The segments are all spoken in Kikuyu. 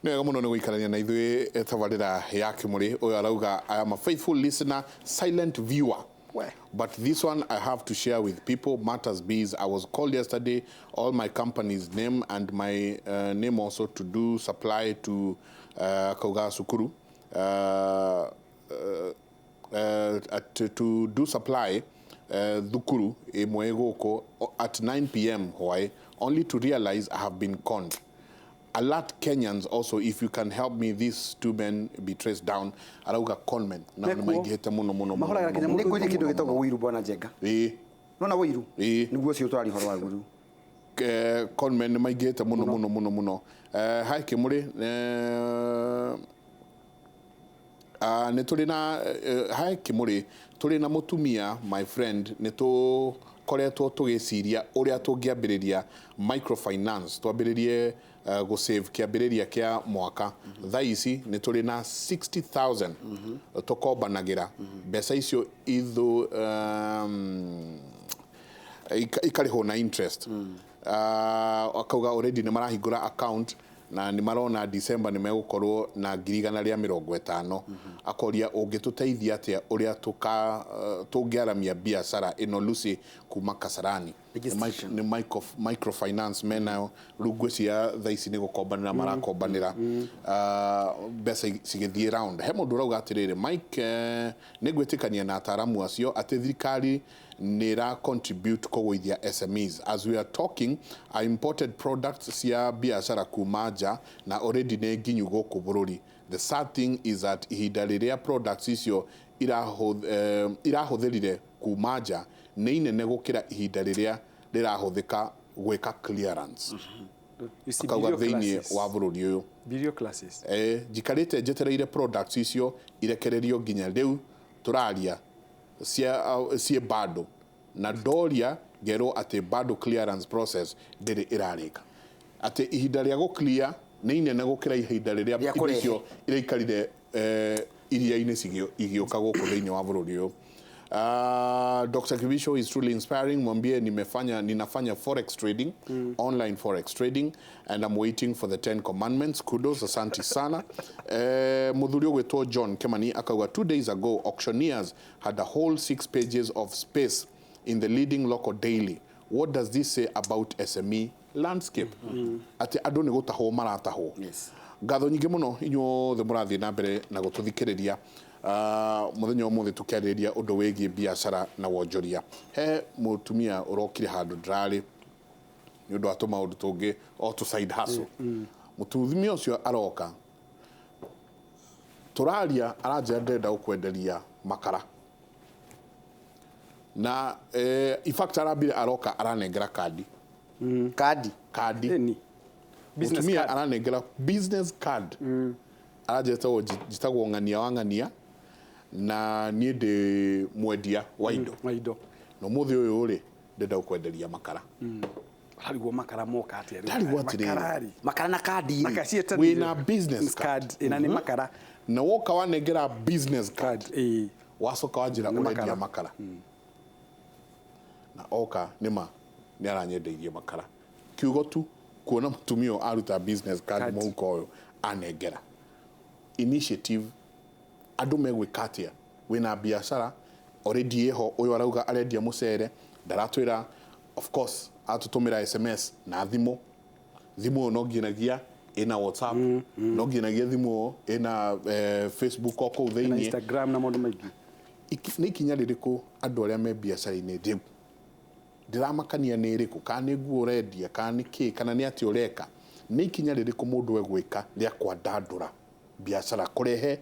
Nĩ wega mũno nĩ gũikarania na ithuĩ tabarĩra ya Kĩmũrĩ. Ũyũ arauga, "I am a faithful listener, silent viewer. We. But this one I have to share with people. Matters bees. I was called yesterday, all my company's name and my name also to do supply to Kauga Sukuru. To do supply thukuru ĩmwe gũkũ at 9 p.m. Hwaĩ, only to realize I have been conned. Alert Kenyans also, if you can help me, these two men be traced down." Arauga conmen na nĩ Nĩkuo. maingĩhĩte mũno mũno mũno. Mahũragĩra Mũno, nginya mũno, Nĩ kwĩrĩ mũno, kĩndũ mũno, gĩtagwo mũno. ũiru, bwana Njenga. Nona ũiru? Nĩguo ũcio tũraria ũhoro waguo rĩu. Conmen nĩ maingĩhĩte mũno mũno mũno mũno. Hi Kĩmũrĩ, nĩ tũrĩ na hi Kĩmũrĩ, tũrĩ na mũtumia, my friend, nĩ tũkoretwo tũgĩciria ũrĩa tũngĩambĩrĩria microfinance, twambĩrĩrie gũsave kĩambĩrĩria kĩa mwaka. Thaa ici nĩ tũrĩ na 60,000 tũkombanagĩra mbeca icio ithu ikarĩhwo na interest. Akauga already nĩ marahingũra account na nĩ marona December nĩ megũkorwo na 150,000. Akoria ũngĩtũteithia atĩa ũrĩa tũka tũngĩaramia biacara ĩno. Lucy kuma Kasarani. Nĩ Registration. Nĩ microfinance menayo rĩu, ngwĩciria thaa ici nĩ gũkombanĩra marakombanĩra mbeca cigĩthiĩ round. He mũndũ ũrauga atĩrĩrĩ, "Mike, nĩ ngwĩtĩkania na ataramu acio atĩ thirikari nĩ ĩra contribute kũgũithia SMEs. As we are talking, I imported products cia biacara kuma nja na already nĩ nginyu gũkũ bũrũri. The sad thing is that ihinda rĩrĩa products icio irahũthĩrire kuma nja nĩ inene gũkĩra ihinda rĩrĩa rĩrahũthĩka gwĩka clearance." You see, Akauga thĩinĩ bureaucracies. wa bũrũri ũyũ Bureaucracies. Njikarĩte njetereire products icio irekererio nginya rĩu tũraria cia ciĩ bado, na ndoria ngerwo atĩ bado clearance process ndĩrĩ ĩrarĩka, atĩ ihinda rĩa gũ clear nĩ inene gũkĩra ihinda rĩrĩa Rĩa indo kũrehe. icio iraikarire iria-inĩ igĩũka gũkũ thĩinĩ wa bũrũri ũyũ. Dr. Kibicho is truly inspiring. Mwambie nimefanya ninafanya forex trading, online forex trading, and I'm waiting for the 10 commandments. Kudos, asante sana. Muthuri ũgwĩtwo John Kemani akauga, "2 days ago auctioneers had a whole six pages of space in the leading local daily. What does this say about SME landscape?" Atĩ andũ nĩ gũtahwo maratahwo. Ngatho nyingĩ mũno inyuothe mũrathiĩ na mbere na gũtũthikĩrĩria. Mũthenya ũmũthĩ tũkĩarĩrĩria ũndũ wĩgiĩ biacara na wonjoria. He mũtumia ũrokire handũ ndĩrarĩ nĩ ũndũ wa tũmaũndũ tũngĩ o tũ side hustle. Mũtumia ũcio aroka tũraria, aranjĩra, "Ndĩrenda gũkwenderia makara." Na in fact arambire aroka aranengera kandi. Kandi? Kandi. Ĩni. Business Mũtumia card. aranengera business card, aranjĩra, "Njĩtagwo Ng'ania wa Ng'ania na niĩ ndĩ mwendia wa indo Wa indo. Na ũmũthĩ ũyũ rĩ, ndĩrenda gũkwenderia makara." Harigwo makara moka atĩa rĩu? Ndarigwo atĩrĩrĩ. Makara rĩ. Makara na kandi rĩ? Makara ciĩtanĩtio. Wĩna business card. Card. Ĩna nĩ makara. Na woka wanengera business card, Card. Ĩĩ. wacoka wanjĩra Nĩ ũrendia makara. makara. Na oka nĩma nĩ aranyendeirie makara. Kiugo tu kuona mũtumia ũyũ aruta business card Card. mũhuko ũyũ anengera. Initiative andũ megwĩka atĩa? Wĩna biacara already ĩho, ũyũ arauga arendia mũcere, ndaratwĩra, of course atũtũmĩra SMS na thimũ. Thimũ ĩyo no nginyagia ĩna WhatsApp, no nginyagia thimũ ĩyo ĩna Facebook o kũu Na thĩinĩ. Instagram na maũndũ maingĩ. Nĩ ikinya rĩrĩkũ andũ arĩa me biacara-inĩ rĩu ndĩramakania nĩ ĩrĩkũ, kana nĩ nguo ũrendia, kana nĩ kĩ, kana nĩ atĩ ũreka, nĩ ikinya rĩrĩkũ mũndũ egwĩka rĩa kwandandũra biacara, kũrehe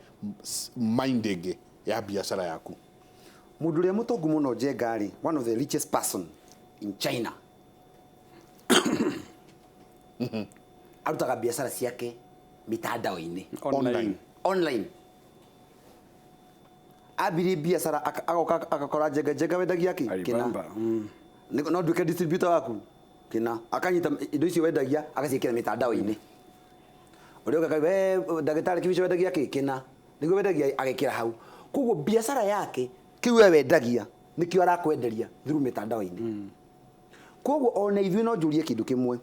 mind ĩngĩ ya biacara yaku? Mũndũ ũrĩa mũtongu mũno, Njenga rĩ, one of the richest person in China, arutaga biacara ciake mitandao-inĩ. Online. Online. Ambirie biacara agoka agakora Njenga. "Njenga, wendagia kĩ?" "Kĩna." Alibaba. No nduĩke distributor waku kĩna." Akanyita indo icio wendagia agaciĩkĩra mitandao-inĩ. Ũrĩa ũka, "We ndagĩtarĩ Kibicho, wendagia kĩ?" "Kĩna." "Nĩguo wendagia?" Agekĩra hau. Koguo biacara yake, kĩu we wendagia nĩkĩo arakwenderia through mitandao-inĩ. Koguo ona ithuĩ no njũrie kĩndũ kĩmwe.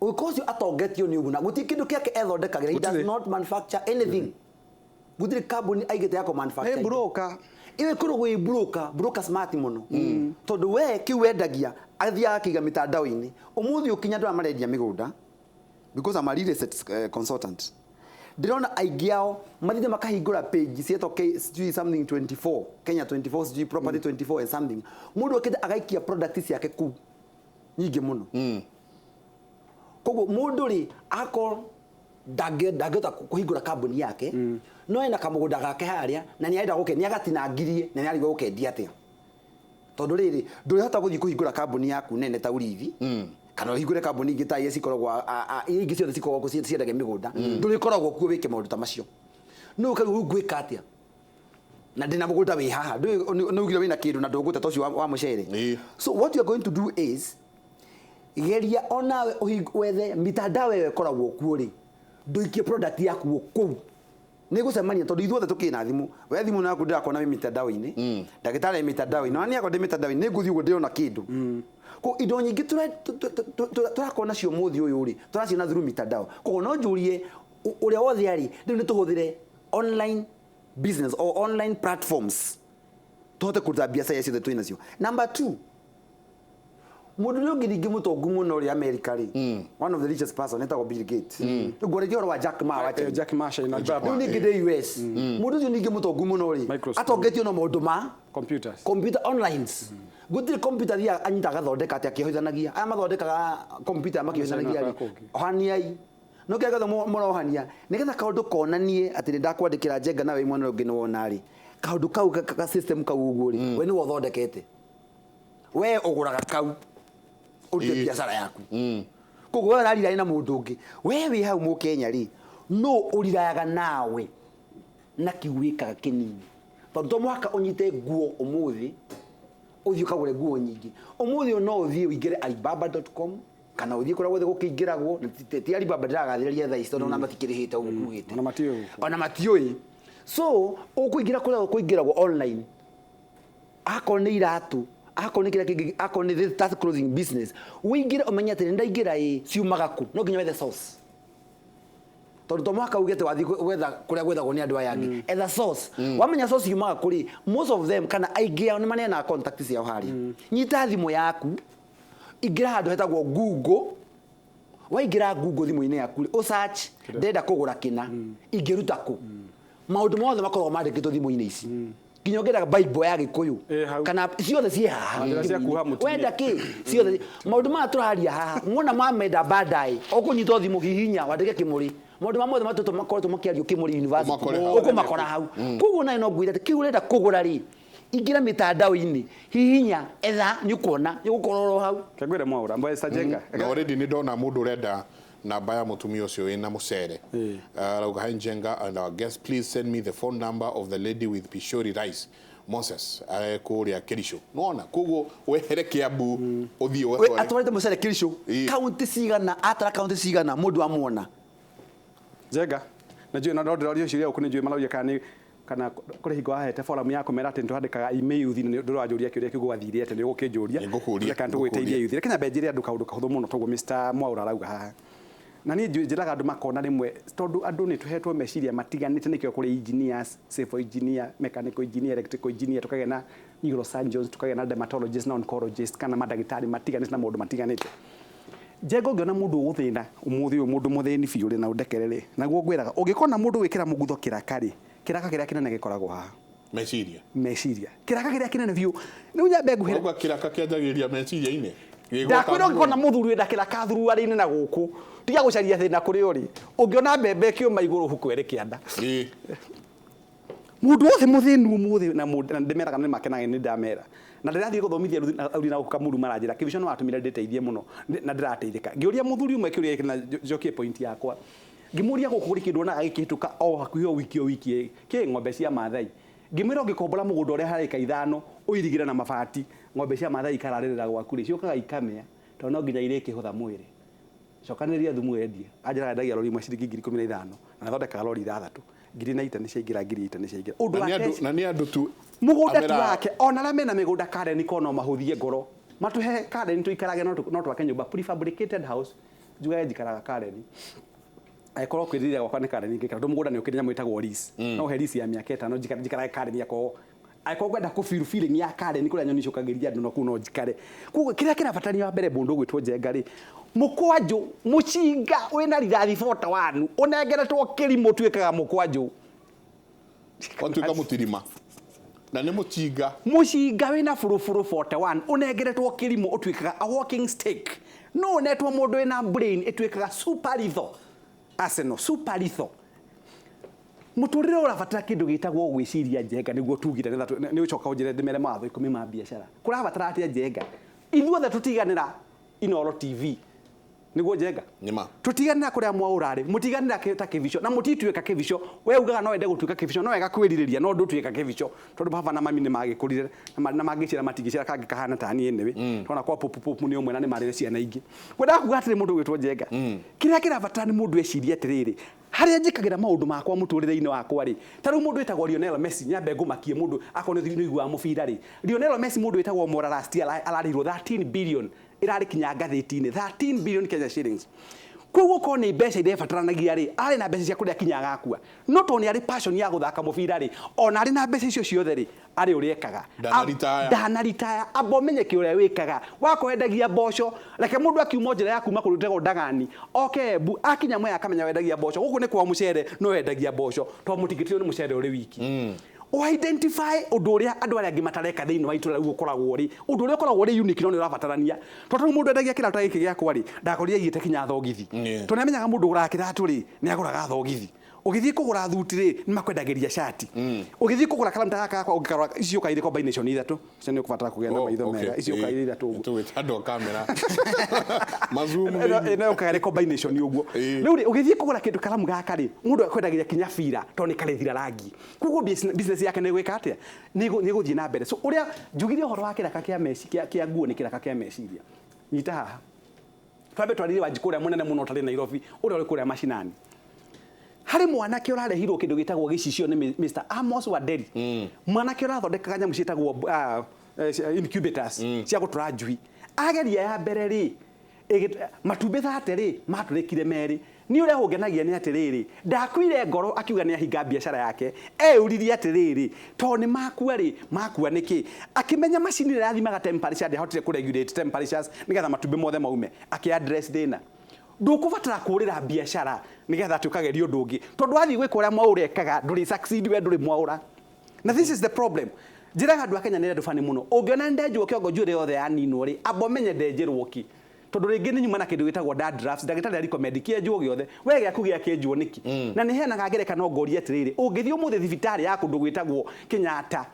Ũgĩkũyũ ũcio atongetio nĩ ũguo na gũtirĩ kĩndũ kĩake ethondekagĩra. He does Gũtirĩ. not manufacture anything. Gũtirĩ kambuni aigĩte ya kũ-manufacture Nĩ indo. broker. Ĩyo ĩkoragwo ĩ broker, broker smart mũno. Tondũ we kĩu wendagia athiaga akĩiga mĩtandao-inĩ. Ũmũthĩ ũkinya andũ aya marendia mĩgũnda, because I'm a real estate consultant, ndĩrona aingĩ ao mathiĩte makahingũra page cietwo sijui something 24 Kenya 24, sijui property 24 and something. Mũndũ okĩte agaikia product ciake kũu nyingĩ mũno. Koguo mũndũ rĩ, akorwo ndangĩhota kũhingũra kambuni yake, no ena kamũgũnda gake harĩa na nĩ arenda gũke nĩ agatinangirie na nĩ arigwo gũkendia atĩa, tondũ rĩrĩ ndũrĩhota gũthiĩ kũhingũra kambuni yaku nene ta Urithi, kana ũhingũre kambuni ingĩ ta iria cikoragwo iria ingĩ ciothe cikoragwo ciendagia mĩgũnda. Ndũrĩkoragwo kuo wĩke maũndũ ta macio. No ũkauga rĩu ngwĩka atĩa na ndĩna mũgũnda wĩ haha? Nĩ ugire wĩna kĩndũ na ndũgũte ta ũcio wa mũcere. So what you are going to do is geria onawe wethe mitandao ĩyo ĩkoragwo kuo rĩ, ndũikie product yaku kũu nĩ gũcemania, tondũ ithuothe tũkĩ na thimũ. We thimũ yaku ndĩrakona wĩ mitandao-inĩ, ndagĩtarĩ wĩ mitandao-inĩ, ona niĩ akwa ndĩ mitandao-inĩ, nĩ ngũthiĩ ũguo ndĩrona kĩndũ. Ko indo nyingĩ tũrakorwo nacio ũmũthĩ ũyũ rĩ, tũraciona through mitandao. Koguo no njũrie ũrĩa wothe arĩ rĩu, nĩ tũhũthĩre online business or online platforms tũhote kũruta biacara ciothe twĩ nacio. Number two, mũndũ ũrĩa ũngĩ ningĩ mũtongu mũno ũrĩa America rĩ, one of the richest person, etagwo Bill Gates. Rĩu ngwarĩtie ũhoro wa Jack Ma wa China. Jack Ma China. Jack Ma. Rĩu ningĩ ndĩ US, mũndũ ũcio ningĩ mũtongu mũno rĩ, Microsoft. atongetio no maũndũ ma Computers. Computer onlines. Gũtirĩ computer thiaga anyita agathondeka atĩ akĩhoithanagia. Aya mathondekaga computer makĩhoithanagia rĩ, Kũngĩ. ohaniai no kĩrĩa gĩothe mũrohania nĩgetha kaũndũ konanie atĩ nĩ ndakwandĩkĩra Njenga nawe mwena ũyũ ũngĩ nĩ wona rĩ, kaũndũ kau ka system kau ũguo rĩ, we nĩwe ũthondekete, we ũgũraga kau ũrute biacara yaku. Koguo we ũrarirania na mũndũ ũngĩ, we wĩ hau mũkenya rĩ, no ũrirayaga nawe na kiu wĩkaga kĩnini, tondũ to mũhaka ũnyite nguo ũmũthĩ ũthiĩ ũkagũre nguo nyingĩ. Ũmũthĩ ũyũ no ũthiĩ ũingĩre alibaba.com kana ũthiĩ kũrĩa guothe gũkĩingĩragwo. Na ti Alibaba ndĩragathĩrĩria thaa ici, tondũ ona matikĩrĩhĩte ũguo kugĩte. Ona matiũĩ. Ona matiũĩ. So ũkũingĩra kũrĩa kũingĩragwo online, akorwo nĩ iratũ, akorwo nĩ kĩrĩa kĩngĩ, akorwo nĩ that clothing business, ũingĩre ũmenye atĩ nĩ ndaingĩra ĩ ciumaga kũ. No nginya wethe source, tondũ to mũhaka uge atĩ wathiĩ gwetha kũrĩa gwethagwo nĩ andũ aya angĩ. Etha source. Wamenya source yumaga kũrĩ, most of them kana aingĩ ao nĩ maneanaga contact ciao harĩa. Nyita thimũ yaku, ingĩra handũ hetagwo Google. Waingĩra Google thimũ-inĩ yaku rĩ, ũ-search ndĩrenda kũgũra kĩna, ingĩruta kũ. Maũndũ mothe makoragwo mandĩkĩtwo thimũ-inĩ ici, nginya ũngĩenda Bible ya Gĩkũyũ Ĩ, hau. kana ciothe ciĩ haha. Njĩra cia kuoha mũtumia. Wenda kĩ, ciothe maũndũ maya tũraria haha muona mamenda baadaye, ũkũnyita thimũ, hihinya wandĩke kĩmũrĩ, maũndũ ma mothe matũ makoretwo makĩario Kĩmũrĩ University. Ũmakore hau. Ũkũmakora hau. Koguo nawe no ngwĩre atĩ kĩu ũrenda kũgũra rĩ, ingĩra mĩtandao-inĩ, hihinya, etha, nĩ ũkuona, nĩ ũgũkorwo oro hau. Kengwire mwaura mbae Njenga. Na already nĩ ndona mũndũ ũrenda namba ya mũtumia ũcio wĩna mũcere. Arauga, "Hi Njenga and our guest, please send me the phone number of the lady with pishori rice, Moses kũrĩa Kericho." Nona koguo wehere Kiambu ũthiĩ We ũgatware. Atwarĩte mũcere Kericho. Kaunti cigana atara, kaunti cigana mũndũ amuona? Njenga na njũĩ na no ndĩrorio ciũria gũkũ, nĩ njũĩ marauria kana nĩ kana kũrĩ hingo wahete forum ya kũmera atĩ nĩtwandĩkaga email youth, na ndũranjũria kĩũria kĩu gwathire atĩ nĩ ũgũkĩnjũria. Nĩngũkũria, Kana tũgwĩteithia nĩngũkũria. youth. Reke nyambe njĩre andũ kaũndũ kahũthũ mũno toguo Mr Mwaura arauga haha, na niĩ njĩraga andũ makona rĩmwe, tondũ andũ nĩ tũhetwo meciria matiganĩte. Nĩkĩo kũrĩ engineers, civil engineer, mechanical engineer, electrical engineer, tũkagĩa na neurosurgeons, tũkagĩa na dermatologist na oncologist, kana mandagĩtarĩ matiganĩte na maũndũ matiganĩte. Njenga, ũngĩona mũndũ ũgũthĩna ũmũthĩ ũyũ, mũndũ mũthĩni biũ rĩ, na ũndekere rĩ, naguo ngwĩraga ũngĩkona mũndũ gwĩkĩra mũgutho kĩraka rĩ, kĩraka kĩrĩa kĩnene gĩkoragwo haha. Meciria. Meciria, kĩraka kĩrĩa kĩnene biũ. Rĩu nyambe nguhĩre. Ũrauga kĩraka kĩanjagĩrĩria meciria-inĩ. Ndakwĩra ũngĩkona mũthuri wĩna kĩraka thuruarĩ-inĩ na gũkũ, tiga gũcaria thĩna kũrĩ ũrĩ. Ũngĩona mbembe ĩkĩũma igũrũ, huko ĩrĩ kĩanda. Mũndũ wothe mũthĩni ũmũthĩ na mũndũ na ndĩmeraga nĩ makenaga nĩ ndamera na ndĩrathiĩ gũthomithia aruthi na gũkũ Kamuru, maranjĩra kĩbico nĩ watũmire ndĩteithie mũno na ndĩrateithĩka. Ngĩũria mũthuri ũmwe kĩũria gĩkĩ na njokie point yakwa, ngĩmũria gũkũ kũrĩ kĩndũ onaga gĩkĩhĩtũka o hakuhĩ o wiki o wiki, kĩ ng'ombe cia Maathai. Ngĩmwĩra ũngĩkombora mũgũnda ũrĩa harĩ ĩka 5, ũirigĩre na mabati, ng'ombe cia Maathai ikararĩrĩra gwaku rĩ, ciũkaga ikamĩa, tondũ no nginya irĩkĩhũtha mwĩrĩ. Cokanĩrĩria thumu wendie. Anjĩraga endagia rori ĩmwe ciringi 15,000, na athondekaga rori ithathatũ, ngiri na ita nĩ ciaingĩra, ngiri ita nĩ ciaingĩra. Ũndũ Na nĩ wa andũ, na nĩ andũ tu mũgũnda ti amera- wake. Ona arĩa mena mĩgũnda Karen ko no mahũthie ngoro matũhe Karen tũikarage, no twake nyũmba, prefabricated house. Njugage njikaraga Karen, angĩkorwo kwĩrirĩria gwakwa nĩ Karen ngĩikara, tondũ mũgũnda nĩ ũkĩrĩ nyamũ ĩtagwo lease, no he lease ya mĩaka 5, njikarage Karen. Akorwo angĩkorwo ngwenda kũ feel feeling ya Karen kũrĩa nyoni icũkagĩria andũ, no kũu no njikare. Koguo kĩrĩa kĩrabatarania wa mbere, mũndũ ũgwĩtwo Njenga rĩ, mũkwanjũ mũcinga wĩna rithathi 41 ũnengeretwo kĩrimũ tuĩkaga mũkwanjũ. Watuĩka mũtirima na nĩ mũcinga. Mũcinga wĩna buruburu 41 ũnengeretwo kĩrimũ ũtuĩkaga a walking stick. No ũnetwo mũndũ wĩna brain ĩtuĩkaga super lethal arsenal, super lethal. Mũtũrĩre ũrabatara kĩndũ gĩtagwo gwĩciria, Njenga, nĩguo tugire nĩ ũcoka ũnjĩre ndĩmere mawatho 10 ma biacara. Kũrabatara atĩa, Njenga? Ithuothe tũtiganĩra Inooro TV, nĩguo, Njenga? Nĩma. Tũtiganĩra kũrĩa mwaũrarĩ, mũtiganĩra ta kĩbico na mũtituĩka kĩbico. We ugaga no wende gũtuĩka kĩbico, no wega kwĩrirĩria, no ndũtuĩka kĩbico, tondũ baba na mami nĩ magĩkũrire na mangĩciara matingĩciara kangĩ kahana ta niĩ nĩwe tona kwa pupu pupu nĩ ũmwe na nĩ marĩ ciana ingĩ. Ngwendaga kuga atĩrĩ, mũndũ ũgwĩtwo Njenga, kĩrĩa kĩrabatara nĩ mũndũ ecirie atĩrĩrĩ, harĩa njĩkagĩra maũndũ makwa mũtũrĩre-inĩ wakwa rĩ, ta rĩu mũndũ wĩtagwo Lionel Messi, nyambe ngũmakie mũndũ akorwo nĩ ũiguaga mũbira rĩ, Lionel Messi, mũndũ wĩtagwo Mora last year ararĩhirwo 13 billion, ĩrarĩ kinya ngathĩti-inĩ, 13 billion Kenya shillings. Koguo korwo nĩ mbeca irebataranagia rĩ, arĩ na mbeca cia kũrĩa kinya agakua, no tondũ nĩ arĩ passion ya gũthaka mũbira rĩ, ona arĩ na mbeca icio ciothe rĩ, arĩ ũrĩa ekaga. Ndanaritaya. Ndanaritaya. Amba ũmenye kĩ ũrĩa wĩkaga. Wakorwo wendagia mboco, reke mũndũ akiuma njĩra ya kuma kũndũ gwĩtagwo Ndagani oke Embu, akinya Mwea akamenya wendagia mboco. Gũkũ nĩ kwa mũcere, no wendagia mboco tondũ mũtingĩtio nĩ mũcere ũrĩ wiki. O identify ũndũ ũrĩa andũ arĩa angĩ matareka thĩinĩ wa itũra rĩu ũkoragwo rĩ, ũndũ ũrĩa ũkoragwo ũrĩ unique no nĩ ũrabatarania, tondũ rĩu mũndũ endagia kĩratũ gĩkĩ gĩakwa rĩ, ndakorire aigĩte kinya thogithi, tondũ nĩ amenyaga mũndũ ũgũraga kĩratũ rĩ, nĩ agũraga thogithi. Ũgĩthiĩ kũgũra thuti rĩ, nĩ makwendagĩria cati. Ũgĩthiĩ kũgũra karamu ta gaka gakwa, ũngĩkarora ici ciũkaga irĩ combination ithatũ. Icio nĩ ũkũbatara kũgĩa na maitho mega. Ici ciũkaga irĩ ithatũ ũguo. Tũgwĩta andũ a kamera mazoom. Ĩno ĩno yũkaga ĩrĩ combination ũguo. Rĩu rĩ, ũgĩthiĩ kũgũra kĩndũ karamu gaka rĩ, mũndũ akwendagĩria kinya bira tondũ nĩ karĩthira rangi. Koguo business yake nĩ ĩgwĩka atĩa? Nĩ ĩgũthiĩ na mbere. So ũrĩa njugire ũhoro wa kĩraka kĩa meci kĩa nguo nĩ kĩraka kĩa meciria. Nyita haha, twambe twarire Wanjikũ ũrĩa mũnene mũno ũtarĩ Nairobi, ũrĩa ũrĩ kũrĩa macinani. Harĩ mwanake ũrarehirwo kĩndũ gĩtagwo gĩcicio nĩ Mr. Amos Wanderi, mwanake ũrathondekaga nyamũ ciĩtagwo incubators cia gũtũra njui. Ageria ya mbere rĩ, matumbĩ 30 rĩ, matũrĩkire merĩ. Nĩ ũrĩa ũngenagia nĩ atĩrĩrĩ, ndakuire ngoro akiuga nĩ ahinga biacara yake. Eyũririe atĩrĩrĩ, tondũ nĩ makua rĩ, makua nĩkĩ? Akĩmenya macini ĩrĩa yathimaga temperature ndĩahotire kũregulate temperatures nĩgetha matumbĩ mothe maume. Akĩ address thĩna. Ndũkũbatara kũrĩra biacara nĩgetha atĩ ũkageria ũndũ ũngĩ, tondũ wathiĩ gwĩka ũrĩa mwaũra ekaga, ndũrĩ succeed, we ndũrĩ mwaũra. Na this is the problem. Njĩraga andũ a Kenya nĩ andũ bani mũno. Ũngĩona ndenjwo kĩongo njuĩrĩ yothe yaninwo rĩ, amba ũmenye ndenjĩrwo kĩ, tondũ rĩngĩ nĩ nyuma na kĩndũ gĩtagwo dandruffs. Ndagĩtarĩ arecommend kĩenjwo gĩothe. We gĩaku gĩakĩenjwo nĩkĩ? Na nĩ heanaga ngerekano ngoria atĩrĩrĩ, ũngĩthiĩ ũmũthĩ thibitarĩ ya kũndũ gwĩtagwo Kenyatta,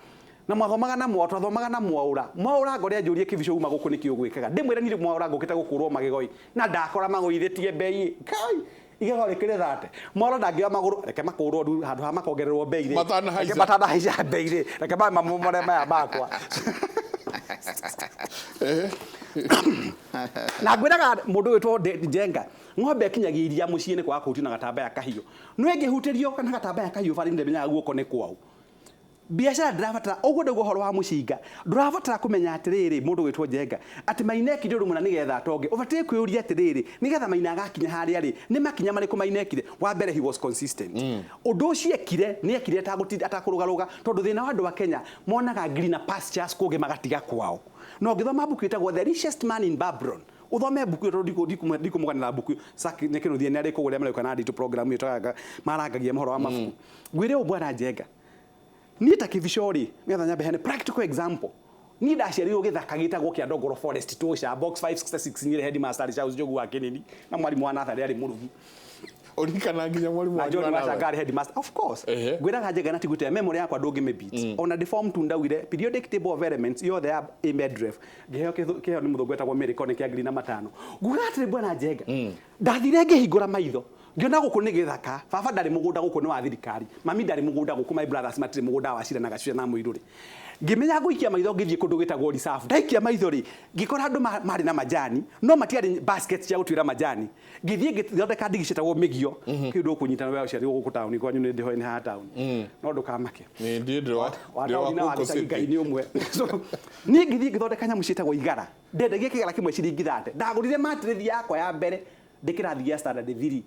na mwathomaga na mwa twathomaga na mwaũra, mwaũra ngore anjũrie, "Kĩbico, uma gũkũ nĩkĩ ũgwĩkaga?" Ndĩmwĩre niĩ mwaũra ngũkĩte gũkũrwo magego ĩ, na ndakora magũithĩtie mbei kai igego rĩkĩrĩ thate. Mwaũra ndangĩoya magũrũ, reke makũrwo ndu handũ ha makongererwo mbei rĩ. Matanahaica. Reke matanahaica mbei rĩ, reke mamomore maya makwa. Na ngwĩraga mũndũ wĩtwo Njenga, ng'ombe ĩkinyagia iria mũciĩ nĩ kwaga kũhutio na gatambaya kahiũ. No ĩngĩhutĩrio na gatambaya kahiũ barĩ, ndĩmenyaga guoko nĩ kwau. Biacara ndĩrabatara ũguo. Nĩguo ũhoro wa mũcinga, ndũrabatara kũmenya atĩrĩrĩ, mũndũ gwĩtwo Njenga, atĩ Maina ekire ũndũ mũna nĩgetha atonge. Ũbatiĩ kwĩyũria atĩrĩrĩ, nĩgetha Maina agakinya harĩa rĩ, nĩ makinya marĩkũ Maina ekire? Wa mbere, he was consistent. Ũndũ ũcio ekire nĩ ekire atakũrũgarũga, tondũ thĩna wa andũ a Kenya monaga greener pastures kũngĩ magatiga kwao. Na ũngĩthoma mbuku ĩtagwo The Richest Man in Babylon, ũthome mbuku ĩyo, tondũ ndikũmũganĩra mbuku ĩyo. Nĩkĩnũthie nĩ arĩ kũgũrĩa marĩũka na nditũ program ĩyo tũraga marangagia mohoro wa mabuku. Ngwĩre ũũ, bwana Njenga, niĩ ta kĩbico rĩ, nĩgetha nyambe heane practical example, niĩ ndaciarirwo gĩthaka gĩtagwo kĩa Ndongoro Forest Tosha, box 566. Niĩ headmaster arĩ Charles Njogu wa Kĩnini, na mwarimũ wa natharĩ arĩ Mũrugi. Ũririkana nginya mwarimũ na wanyu John wa Wachanga natharĩ? arĩ headmaster, of course. Ehe. Ngwĩraga Njenga, na tigũte memory yakwa ndũngĩmĩbeat. Ona ndĩ form 2 ndaugire periodic table of elements yothe ya Mendeleev, ngĩheo kĩheo nĩ mũthũngũ wetagwo Miracle kĩa 2005. Nguga atĩrĩ, bwana Njenga, ndathire ngĩhingũra maitho ngĩona gũkũ nĩ gĩthaka. Baba ndarĩ mũgũnda gũkũ, nĩ wa thirikari. Mami ndarĩ mũgũnda gũkũ. My brothers matirĩ mũgũnda wa cira na gacuca na mũirũrĩ. Ngĩmenya ngũikia maitho, ngĩthiĩ kũndũ gwĩtagwo reserve. Ndaikia maitho rĩ, ngĩkora andũ marĩ na majani, no matiarĩ basket cia gũtuĩra majani. Ngĩthiĩ ngĩthondeka ndigi ciĩtagwo mĩgio. Kĩu ndũkũnyita we ũciarirwo gũkũ taũni, kwanyu nĩ ndĩhoe nĩ haha taũni, no ndũkamake. Nĩ ndiĩ ndĩ wa wa ndĩ wa taũni na wa gũkũ gĩcagi city. Ngai nĩ ũmwe. So niĩ ngĩthiĩ ngĩthondeka nyamũ ciĩtagwo igara. Ndendagia kĩgara kĩmwe ciringi 30. Ndagũrire matĩrĩthi yakwa ya mbere. Ndĩ kĩrathi gĩa standard 3,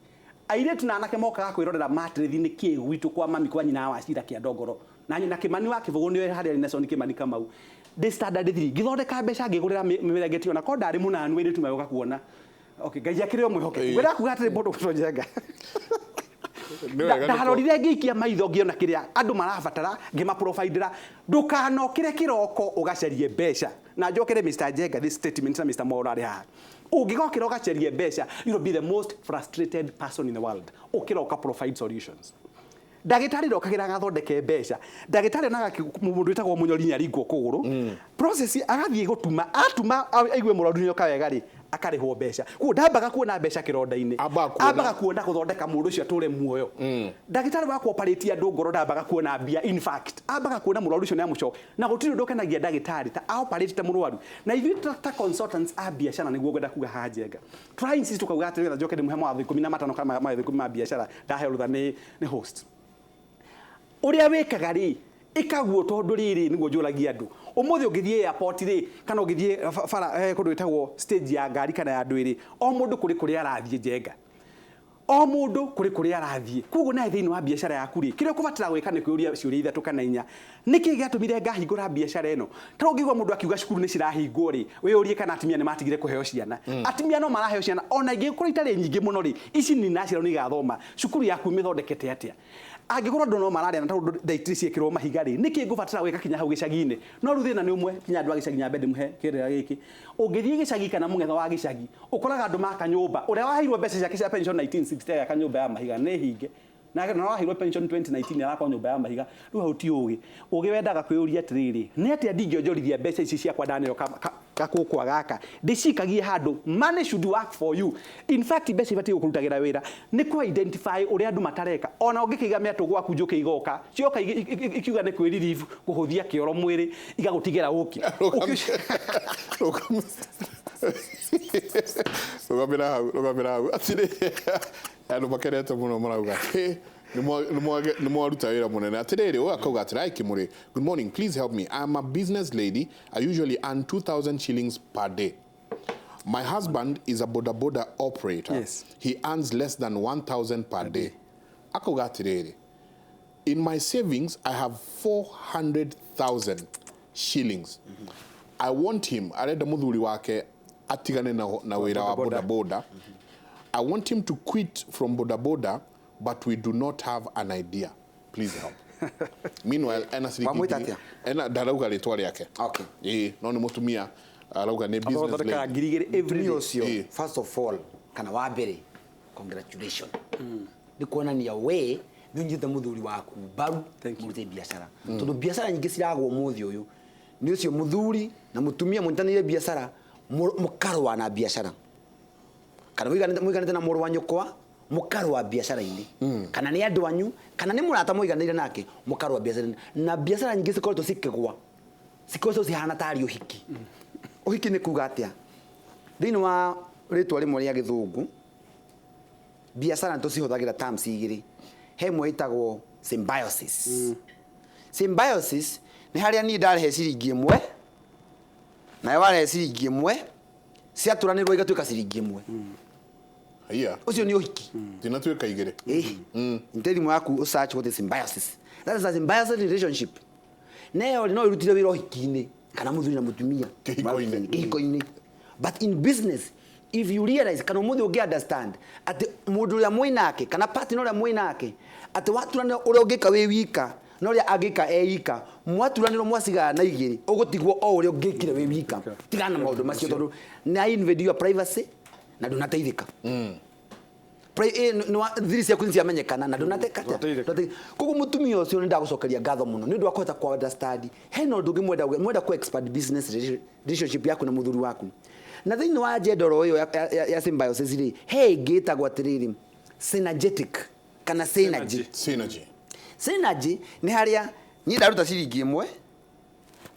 airĩtu na anake mokaga kwĩrorera matĩrĩthi nĩ kĩ gwitũ kwa mami, kwa nyina wa Cira kĩa Ndongoro na Kimani wa Kĩbũgũ, nĩwe harĩa Nelson Kimani Kamau. Ndĩ standard 3 ngĩthondeka mbeca, ngĩgũrĩra mĩrengeti, ona korwo ndarĩ mũnanu, airĩtu magĩũka kuona. Okay, Ngai akĩrĩ o mwĩhokeku. Ngwenda kuga atĩrĩ, mũndũ gwĩtwo Njenga, Nĩ wega ndarorire, ngĩikia maitho, ngĩona kĩrĩa andũ marabatara, ngĩmaprovidera. Ndũkanokĩre kĩroko ũgacarie mbeca. Na njokere Mr. Njenga this statement na Mr. Mwaura arĩ haha. Ũngĩgokĩra ũgacarie mbeca, you will be the most frustrated person in the world. Ũkĩra ũka provide solutions. Ndagĩtarĩ ndokagĩra agathondeke mbeca. Ndagĩtarĩ onaga mũndũ wĩtagwo Mũnyori nĩaringwo kũgũrũ, process agathiĩ gũtuma, atuma aigue mũrwaru nĩoka wega rĩ, akarĩhwo mbeca. Koguo ndambaga kuona mbeca kĩronda-inĩ. Ambaga kuona- Ambaga kuona gũthondeka mũndũ ũcio atũre muoyo. Ndagĩtarĩ wa kũoparĩti andũ ngoro ndambaga kuona mbia. In fact, ambaga kuona mũrwaru ũcio nĩamũcoka, na gũtirĩ ũndũ ũkenagia ndagĩtarĩ ta aoparĩtĩte mũrwaru. Na ithuĩ ta consultants a biacara, nĩguo ngwenda kuga haha, Njenga, tũra insist tũkauga atĩrĩ, njoke ndĩmũhe mawatho 15 kana mawatho 10 ma biacara ndaheo rũtha nĩ host. Ũrĩa wĩkaga rĩ, ĩkaguo, tondũ rĩrĩ nĩguo njũragia andũ. Ũmũthĩ ũngĩthiĩ airport rĩ, kana ũngĩthiĩ bara kũndũ gwĩtagwo stage ya ngari kana ya andũ ĩrĩ, o mũndũ kũrĩ kũrĩa arathiĩ. Njenga, o mũndũ kũrĩ kũrĩa arathiĩ. Koguo nawe thĩinĩ wa biacara yaku rĩ, kĩrĩa ũkũbatara gwĩka nĩ kwĩyũria ciũria ithatũ kana inya: nĩkĩ gĩatũmire ngahingũra biacara ĩno? Ta ũngĩigua mũndũ akiuga cukuru nĩ cirahingwo rĩ, wĩyũrie kana atumia nĩ matigire kũheo ciana. Atumia no maraheo ciana, ona ingĩkorwo itarĩ nyingĩ mũno rĩ, ici nini naciarwo nĩ igathoma. Cukuru yaku ĩmĩthondekete atĩa? Angĩkorwo andũ no mararĩa na tondũ ndaitiri ciĩkĩrwo mahiga rĩ, nĩkĩ ngũbatara gwĩka kinya hau gĩcagi-inĩ? No rĩu thĩna nĩ ũmwe, kinya andũ a gĩcagi, nyambe ndĩmũhe kĩrĩra gĩkĩ. Ũngĩthiĩ gĩcagi kana mũng'etho wa gĩcagi, ũkoraga andũ maka nyũmba. Ũrĩa waheirwo mbeca ciake cia pension 1960 agaka nyũmba ya mahiga nĩ hinge, nake na waheirwo pension 2019 arakwa nyũmba ya mahiga. Rĩu hau ti ũgĩ. Ũgĩ wendaga kwĩyũria atĩrĩrĩ, nĩ atĩa ndingĩonjorithia mbeca ici ciakwa ndaneo gakũkwa gaka, ndĩcikagie handũ? Money should work for you. In fact, mbeca ibatiĩ gũkũrutagĩra wĩra. Nĩ kũ identify ũrĩa andũ matareka. Ona ũngĩkĩiga mĩatũ gwaku, njũkĩ igoka, cioka ikiuga nĩ kwĩ relief, kũhũthia kĩoro mwĩrĩ, igagũtigĩra ũkĩ. Rũgamĩra hau, rũgamĩra hau. Atĩrĩ, andũ makenete mũno, marauga, "Hĩ, nĩ mwaruta wĩra mũnene." Atĩrĩrĩ, ũyũ akauga atĩrĩ, "Hi Kimuri, good morning, please help me. I'm a business lady. I usually earn 2000 shillings per day. My husband is a boda boda operator. He earns less than 1000 per day." Akauga atĩrĩrĩ, "In my savings I have 400,000 shillings. I want him," arenda mũthuri wake atigane na wĩra wa boda boda boda. "I want him to quit from boda boda, but we do not have an idea. Please help." Meanwhile, ena ciringi Wamwĩta atĩa? Ena, ndarauga rĩtwa rĩake. Ĩĩ, no nĩ mũtumia, arauga nĩ business athondekaga lady. 2000 every Mũtumia day. ũcio, first of all, kana wa mbere, congratulation, nĩ kuonania we nĩ ũnyitĩte mũthuri waku mbaru. Thank you. Mũrute biacara, tondũ biacara nyingĩ ciragwo ũmũthĩ ũyũ nĩ ũcio mũthuri na mũtumia mũnyitanĩire biacara, mũkarũa na biacara, kana mũiganĩte na mũrũ wa nyũkwa, mũkarũa biacara-inĩ, kana nĩ andũ anyu, kana nĩ mũrata mũiganĩire nake, mũkarũa biacara-inĩ. Na biacara nyingĩ cikoretwo cikĩgwa, cikoretwo cihana tarĩ ũhiki. Ũhiki nĩ kuga atĩa? Thĩinĩ wa rĩtwa rĩmwe rĩa gĩthũngũ, biacara nĩ tũcihũthagĩra terms igĩrĩ. He ĩmwe ĩtagwo symbiosis. Symbiosis nĩ harĩa niĩ ndarehe ciringi ĩmwe, nawe warehe ciringi ĩmwe, ciatũranĩrwo igatuĩka ciringi ĩmwe. Haiya. Ũcio nĩ ũhiki. Tinatuĩka igĩrĩ. Eh, nte thimũ yaku ũ search what is symbiosis. That is a symbiosis relationship. Neyo rĩ, no ĩrutire wĩra ũhiki-inĩ kana mũthuri na mũtumia. Kĩhiko-inĩ. Kĩhiko-inĩ. But in business, if you realize, kana ũmũthĩ ũngĩ understand atĩ mũndũ ũrĩa mwĩ nake kana partner ũrĩa mwĩ nake, atĩ waturanĩra ũrĩa ũngĩka wĩ wika na ũrĩa angĩka e wika, mwaturanĩrwo mwacigana na igĩrĩ, ũgũtigwo o ũrĩa ũngĩkire wĩ wika. Tigana na maũndũ macio, tondũ nĩ invade your privacy na ndũnateithĩka. Thiri ciaku nĩ ciamenyekana na ndũnateka atĩa? Ndũnateithĩka. Ndũnateithĩka. Koguo mũtumia ũcio nĩ ndagũcokeria ngatho mũno nĩ ũndũ wa kũhota ku understand hena ũndũ ũngĩ mwenda mwenda ku expand business relationship yaku na mũthuri waku. Na thĩinĩ wa agenda oro ĩyo ya symbiosis rĩ, he ĩngĩ ĩtagwo atĩrĩrĩ, synergetic kana synergy. Synergy. Synergy nĩ harĩa niĩ ndaruta ciringi ĩmwe,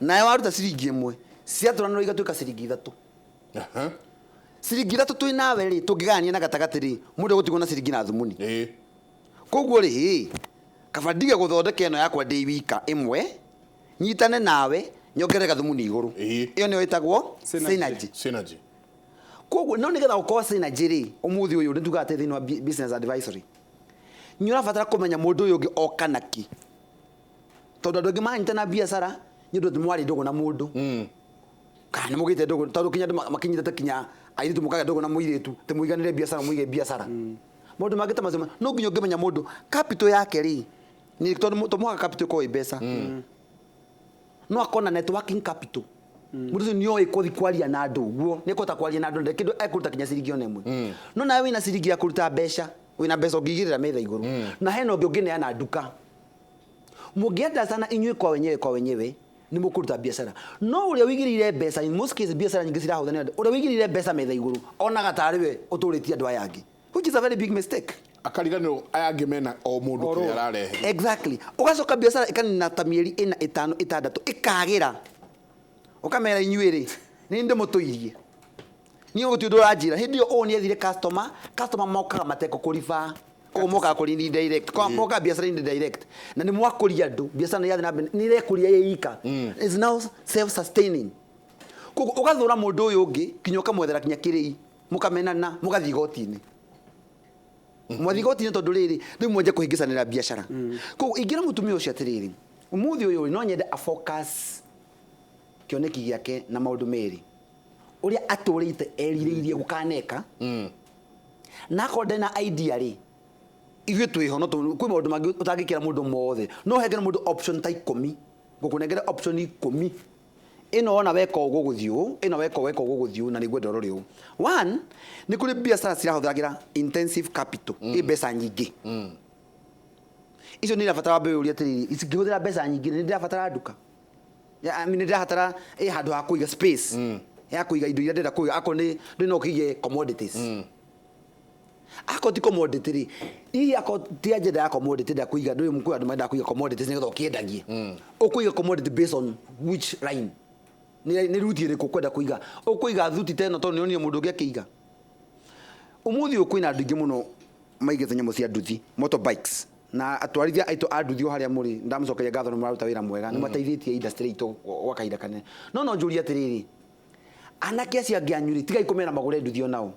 nawe waruta ciringi ĩmwe, ciatũranĩrwo igatuĩka ciringi ithatũ. Ciringi ithatũ twĩ nawe rĩ, tũngĩgayania na gatagatĩ rĩ, mũndũ egũtigwo na ciringi na thumuni. Koguo rĩ, kaba ndige gũthondeka ĩno yakwa ndĩ wika ĩmwe, nyitane nawe, nyongerere gathumuni igũrũ. Ĩyo nĩyo ĩtagwo Synergy. synergy. Synergy. Koguo no nigetha ukorwo synergy rĩ, ũmũthĩ ũyũ nĩ tugaga atĩ thĩinĩ wa business advisory nĩ ũrabatara kũmenya mũndũ ũyũ ũngĩ oka naki, tondũ andũ aingĩ maranyitana biacara nĩ ũndũ atĩ mwarĩ ndũgũ na mũndũ kana nĩ mũgĩte ndũgũ, tondũ kinya andũ makinyĩte kinya airĩtu mũkagĩa ndũgũ na mũirĩtu tĩ mũiganĩre biacara, mũige biacara. Maũndũ mangĩ ta macio no nginya ũngĩmenya mũndũ capital yake rĩ, nĩ tondũ to mũhaka capital ĩkorwo ĩ mbeca, no akorwo na networking capital. Mũndũ ũcio nĩoĩ kũthi kwaria na andũ, ũguo nĩ ekũhota kwaria na andũ, ndĩ kĩndũ ekũruta kinya ciringi ona ĩmwe. No nawe wĩna ciringi ya kũruta mbeca, wĩna mbeca ũngĩigĩrĩra metha igũrũ, na hena ũngĩ ũngĩneana nduka, mũngĩandacana inyuĩ kwa wenyewe nĩ mũkũruta biacara. No ũrĩa ũigĩrĩire mbeca, in most cases biacara nyingĩ cirahũthana nĩ andũ ũrĩa ũigĩrĩire mbeca metha igũrũ onaga tarĩ we ũtũrĩtie andũ aya angĩ, which is a very big mistake. Akariganĩrwo aya angĩ mena o mũndũ kĩrĩa ararehe. Exactly. Ũgacoka biacara ĩkanina ta mĩeri 4, 5, 6, ĩkagĩra, ũkamera inyuĩ rĩ, nĩ ndĩmũtũirie niĩ, gũtirĩ ũndũ ũranjĩra. Hĩndĩ ĩyo ũũ nĩ ethire customer. Customer mokaga matekũ kũriba, koguo mokaga kũrĩ ni direct, kwa mokaga biacara-inĩ direct, na nĩ mwakũria andũ, biacara nĩ yathiĩ na mbere, nĩ ĩrekũria ĩ ika, is now self sustaining. Koguo ũgathũra mũndũ ũyũ ũngĩ kinya ũkamwethera kinya kĩrĩi, mũkamenana, mũgathiĩ igoti-inĩ, mwathiĩ igoti-inĩ, tondũ rĩrĩ rĩu mwenje kũhĩngĩcanĩra biacara. Koguo ingĩra mũtumia ũcio atĩrĩrĩ, ũmũthĩ ũyũ rĩ, no nyende a focus kĩoneki gĩake na maũndũ merĩ ũrĩa atũrĩte erirĩirie gũkaneka, na akorwo ndarĩ na idea rĩ, ithuĩ twĩho no kwĩ maũndũ mangĩ ũtangĩkĩra mũndũ mothe, no hengere mũndũ option ta 10, ngũkũnengera option 10. Ĩno wona weka ũguo gũthiĩ ũũ, ĩno weka ũũ, weka ũguo gũthiĩ ũũ, na nĩngwenda ũrore ũũ. One, nĩ kũrĩ biacara cirahũthagĩra intensive capital, ĩ mbeca nyingĩ. Icio nĩ irabatara wambe wĩyũrie atĩrĩrĩ, ici ngĩhũthĩra mbeca nyingĩ nĩ ndĩrabatara nduka? I mean, nĩ ndĩrabatara ĩ handũ ha kũiga, space ya kũiga indo iria ndĩrenda kũiga? Akorwo nĩ ndĩ no ũkĩige commodities, akorwo ti commodity rĩ, hihi akorwo ti agenda ya commodity ndĩrenda kũiga, ndũĩ kwĩ andũ mendaga kũiga commodities nĩgetha ũkĩendagie. Ũkũiga commodity based on which line? Nĩ ruti ĩrĩkũ ũkwenda kũiga? Ũkũiga thuti ta ĩno tondũ nĩonire mũndũ ũngĩ akĩiga. Ũmũthĩ ũyũ kwĩna andũ aingĩ mũno maigĩte nyamũ cia nduthi, motorbikes, na atwarithia aitũ a nduthi o harĩa mũrĩ, ndamũcokeria ngatho, nĩ mũraruta wĩra mwega, nĩ mateithĩtie industry itũ gwa kahinda kanene. No njũrie atĩrĩrĩ, anake acio angĩ anyu rĩ, tigai kũmera magũre nduthi onao.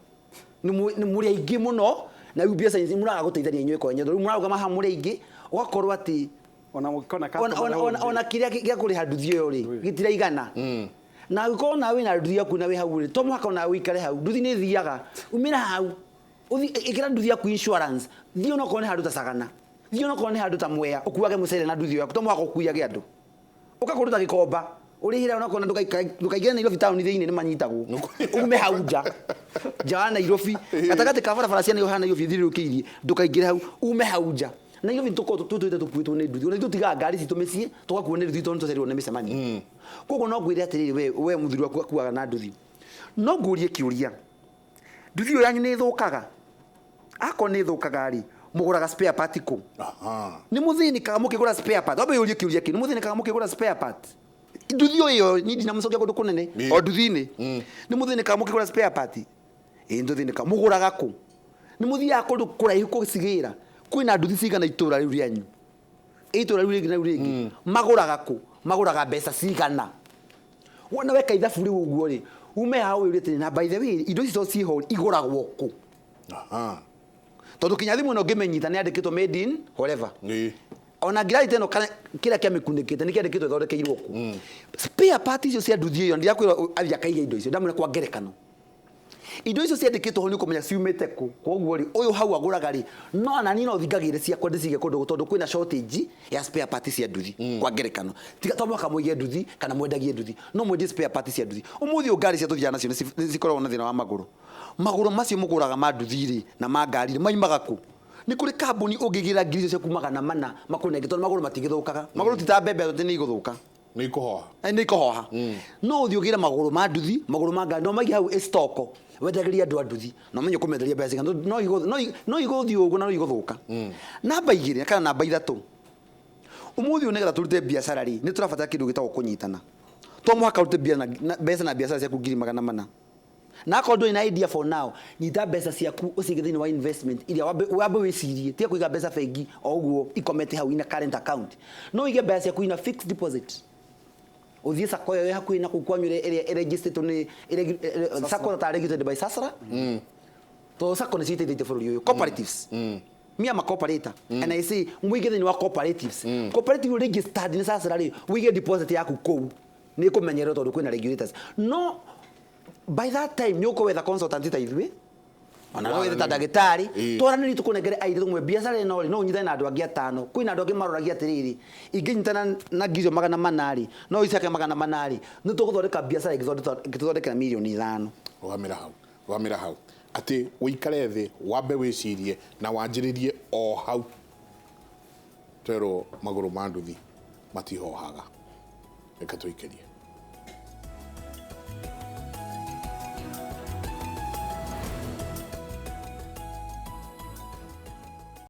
Nĩ mũrĩ aingĩ mũno, na rĩu biacara ici mũraga gũteithania inyuĩ kwa inyuĩ, tondũ rĩu mũrarũgama haha mũrĩ aingĩ, ũgakorwo atĩ ona mũngĩkona ona, ona kĩrĩa gĩa kũrĩha nduthi ĩyo rĩ, gĩtiraigana. Na angĩkorwo nawe wĩna nduthi yaku na wĩ hau rĩ, to mũhaka onawe ũikare hau. Nduthi nĩ ĩthiaga, umĩra hau, ũthi ĩkĩra nduthi yaku insurance, thiĩ onokorwo nĩ handũ ta Sagana, thiĩ onokorwo nĩ handũ ta Mwea, ũkuage mũcere na nduthi yaku. To mũhaka ũkuage andũ ũka kũndũ ta Gĩkomba, ũrĩhĩre onokorwo ndũkaingĩre Nairobi taũni thĩinĩ, nĩ manyitagwo. Ume hau nja, nja wa Nairobi, gatagatĩ ka barabara cia Nairobi, Nairobi ithiũrũrũkĩirie, ndũkaingĩre hau, ume hau nja. Nairobi tũkorwo tũtũrĩte tũkuĩtwo nĩ nduthi, ona ithuĩ tũtigaga ngari citũ mĩciĩ, tũgakuo nĩ nduthi tondũ nĩtũcereirwo nĩ mĩcemanio. Koguo no ngwĩre atĩrĩrĩ, we mũthuri waku akuaga na nduthi, no ngũrie kĩũria, nduthi ĩyo yanyu nĩ ĩthũkaga? Akorwo nĩ ĩthũkaga rĩ, mũgũraga spare part kũ? Nĩ mũthĩnĩkaga mũkĩgũra spare part? Wambe ũrie kĩũria kĩu, nĩ mũthĩnĩkaga mũkĩgũra spare part nduthi ĩyo? Niĩ ndinamũcokia kũndũ kũnene. O nduthi-inĩ, nĩ mũthĩnĩkaga mũkĩgũra spare part? Ĩĩ, nĩ tũthĩnĩkaga. Mũgũraga kũ? Nĩ mũthiaga kũndũ kũraihu kũcigĩra? Kwĩna nduthi cigana itũra rĩu rĩanyu, itũra rĩu rĩngĩ na rĩu rĩngĩ? Magũraga kũ? Magũraga mbeca cigana? Wona weka ithabu rĩu ũguo rĩ, ume hau wĩũrie atĩrĩ, na by the way, indo ici to ciĩho, igũragwo kũ? Tondũ kinya thimũ ĩno ngĩmĩnyita nĩ yandĩkĩtwo made in whatever. Ona ngirathi ta ĩno kana kĩrĩa kĩamĩkunĩkĩte nĩ kĩandĩkĩtwo ĩthondekeirwo kũ. Spare part icio cia nduthi ĩyo, ndirakwĩra athiĩ akaige indo icio, ndamwĩra kwa ngerekano indo icio ciandĩkĩtwo ho, nĩ ũkũmenya ciumĩte kũ. Koguo rĩ, ũyũ hau agũraga rĩ, no anani no thingagĩre ciakwa ndĩcige kũndũ tondũ kwĩna shortage ya spare part cia nduthi. Kwa ngerekano, tiga to mũhaka mũige nduthi kana mwendagie nduthi, no mwendie spare part cia nduthi. Ũmũthĩ ũyũ ngari cia tũthiaga nacio nĩ cikoragwo na thĩna wa magũrũ. Magũrũ macio mũgũraga ma nduthi rĩ, na ma ngari rĩ, maimaga kũ? Nĩ kũrĩ kambuni ũngĩgĩra ngiri icio ciaku 400 makũnenge, tondũ magũrũ matigĩthũkaga. Magũrũ ti ta mbembe atĩ nĩ igũthũka. Nĩ ikũhoha. Nĩ ikũhoha. No ũthiĩ ũgĩre magũrũ ma nduthi, magũrũ ma ngari, no maige hau ĩstoko, wendagĩria andũ a nduthi, na ũmenye ũkũmenderia mbeca cigana, tondũ no igũthiĩ ũguo na no igũthũka. Namba 2 kana namba 3, ũmũthĩ ũyũ nĩgetha tũrute biacara rĩ, nĩ tũrabatara kĩndũ gĩtagwo kũnyitana. To mũhaka ũrute mbeca na biacara ciaku ngiri 400. Na akorwo ndũrĩ na idea for now, nyita mbeca ciaku ũcige thĩinĩ wa investment iria wambe wĩcirie. Tiga kũiga mbeca bengi o ũguo ikomete hau in a current account. No ũige mbeca ciaku in a fixed deposit. Ũthiĩ sacco ĩyo ĩ hakuhĩ na kũu kwanyu ĩrĩa ĩregisterĩtwo nĩ sacco ta registered by SASRA, tondũ sacco nĩ citeithĩtie bũrũri ũyũ. Cooperatives, me am a cooperator and I say mũige thĩinĩ wa cooperatives. Cooperative registered nĩ SASRA rĩ, wĩige deposit yaku kũu, nĩ ĩkũmenyererwo tondũ kwĩna regulators. No by that time nĩ ũkũwetha consultant ta ithuĩ, ona no wethe ta ndagĩtarĩ, twaranĩrie, tũkũnengere idea, tũmwe biacara ĩno rĩ, no ũnyitane na andũ angĩ atano. Kwĩna andũ angĩ maroragia atĩrĩrĩ, ingĩnyitana na ngiri icio 400 rĩ, no icake 400 rĩ, nĩ tũgũthondeka biacara ĩngĩtũthondekera mirioni 5. Rũgamĩra hau, rũgamĩra hau, atĩ ũikare thĩ, wambe wĩcirie na wanjĩrĩrie o hau. Twerwo magũrũ ma nduthi matihohaga. Reke tũikĩrie.